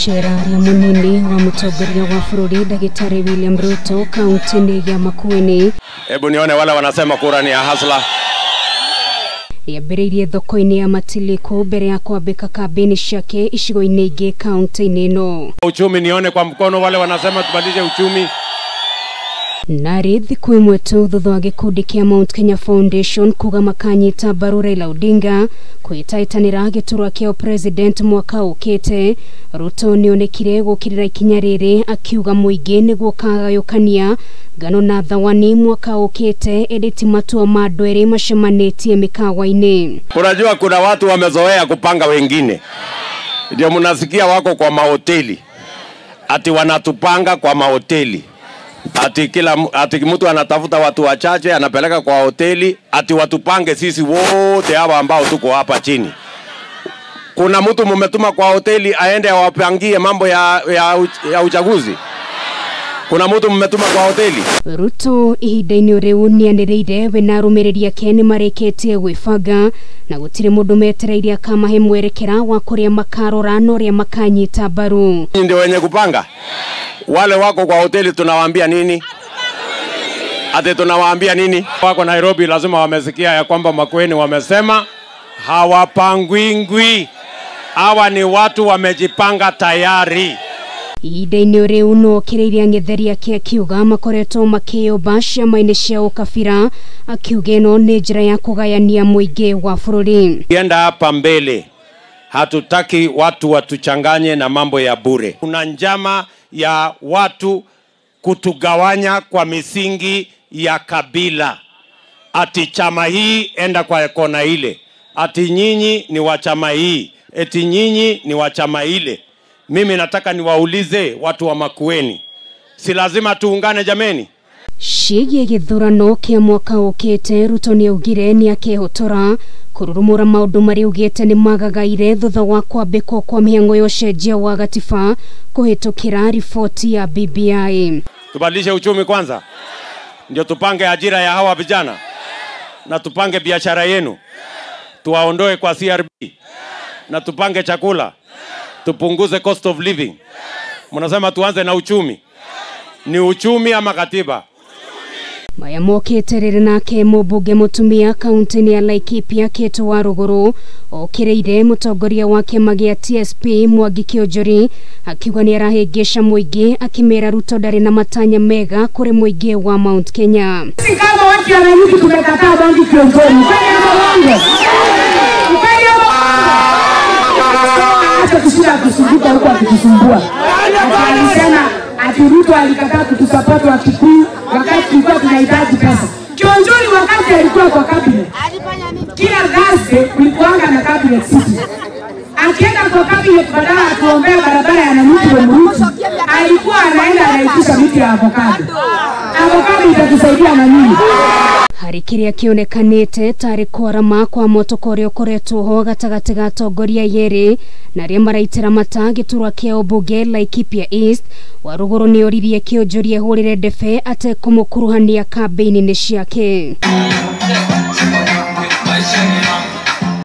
Icera rĩa munini wa mutongoria wa bũrũri Ndagĩtarĩ William Ruto kaunti-inĩ ya Makueni. Hebu nione wale wanasema kura ni ya hasla. Yambĩrĩirie thoko-inĩ ya Matiliko mbere ya kwambĩka kambĩni ciake icigo-inĩ ingĩ kaunti-inĩ ĩno. Uchumi nione kwa mkono wale wanasema tubadilishe uchumi. Narĩ thikũ ĩmwe tu thutha wa gĩkundi kĩa Mount Kenya Foundation kuga makanyita mbaru Raila Odinga kwĩtaĩtanĩra gĩturwa kĩa president mwaka ũkĩte, Ruto nĩonekire gũkĩrĩra ikinya rĩrĩ akiuga mũingĩ nĩguo kagayũkania ngano na thawani mwaka ũkĩte, ĩndĩ ti matua ma andũ erĩ macemanĩtie mĩkawa-inĩ. Unajua kuna watu wamezoea kupanga wengine, ndio mnasikia wako kwa mahoteli ati wanatupanga kwa mahoteli, ati kila ati mtu anatafuta watu wachache anapeleka kwa hoteli ati watupange sisi wote hawa ambao tuko hapa chini. Kuna mtu mumetuma kwa hoteli aende awapangie mambo ya uchaguzi? Kuna mtu mmetuma kwa hoteli? Ruto ihinda-inĩ rĩu nĩanĩrĩire we na arũmĩrĩri ake nĩmarĩkĩtie gwĩbanga na gũtirĩ mũndũ metereire akamahe mwerekera wa kũrĩa makarora na ũrĩa makanyita mbaru. Ndio wenye kupanga. Wale wako kwa hoteli tunawaambia nini? Ate tunawaambia nini? Wako Nairobi lazima wamesikia ya kwamba Makueni wamesema hawapangwingwi. Hawa ni watu wamejipanga tayari. Ihinda-inĩ rĩu no okĩrĩire ang'etheri ake akiuga makoretwo makĩyũmba ciama-inĩ cia ũkabira, akiuga ĩno nĩ njĩra ya kũgayania mũingĩ wa bũrũri. Kienda hapa mbele hatutaki watu watuchanganye na mambo ya bure. Kuna njama ya watu kutugawanya kwa misingi ya kabila. Ati chama hii enda kwa kona ile, ati nyinyi ni wa chama hii, eti nyinyi ni wa chama ile. Mimi nataka niwaulize watu wa Makueni, si lazima tuungane jameni? Ciĩgiĩ gĩthurano kĩa mwaka ũkĩte, Ruto nĩaugire nĩakehotora kũrurumũra maũndũ marĩa augĩte nĩmagagaire thutha wa kwambĩkwo kwa mĩhang'o ya ũcenjia wa gatiba kũhĩtũkĩra riboti ya BBI. Tubadilishe uchumi kwanza, ndio tupange ajira ya hawa vijana na tupange biashara yenu, tuwaondoe kwa CRB na tupange chakula, tupunguze cost of living. Mnasema tuanze na uchumi. Ni uchumi ama katiba? Maya mokĩte rĩrĩ nake mũmbunge mũtumia kaunti-inĩ ya Laikipia Kate Warũgũrũ okĩrĩire mũtongoria wa kĩama gĩa TSP Mwangi Kĩonjori akiuga nĩarahĩngĩca mũingĩ akĩmera Ruto ndarĩ na matanya mega kũrĩ mũingĩ wa Mount Kenya. Sisi kama watu wa Nanyuki tumekataa Mwangi Kĩonjori. Acha kushinda kusumbuka huko akitusumbua. Alisema ati Ruto alikataa kutusupport wa Kikuyu wakati tulikuwa tunahitaji pesa. Kionjori wakati alikuwa kwa cabinet, kila Thursday kulikuanga na cabinet city. Akienda kwa cabinet badala ya kuombea barabara ya Nanyuki Wemuruti, alikuwa anaenda anaitisha miti ya avocado. Avocado itatusaidia na nini? Harĩ kĩrĩa kĩonekanĩte tarĩ kwarama kwa motoko ũrĩa ũkoretwo ho gatagatĩ ga atongoria yerĩ na arĩa maraitĩra mata gĩturwa kĩa ũmbunge Laikipia East, Warũgũrũ nĩoririe Kĩonjori ehũrĩre ndebe atekũmũkuruhania kambĩini-inĩ ciake.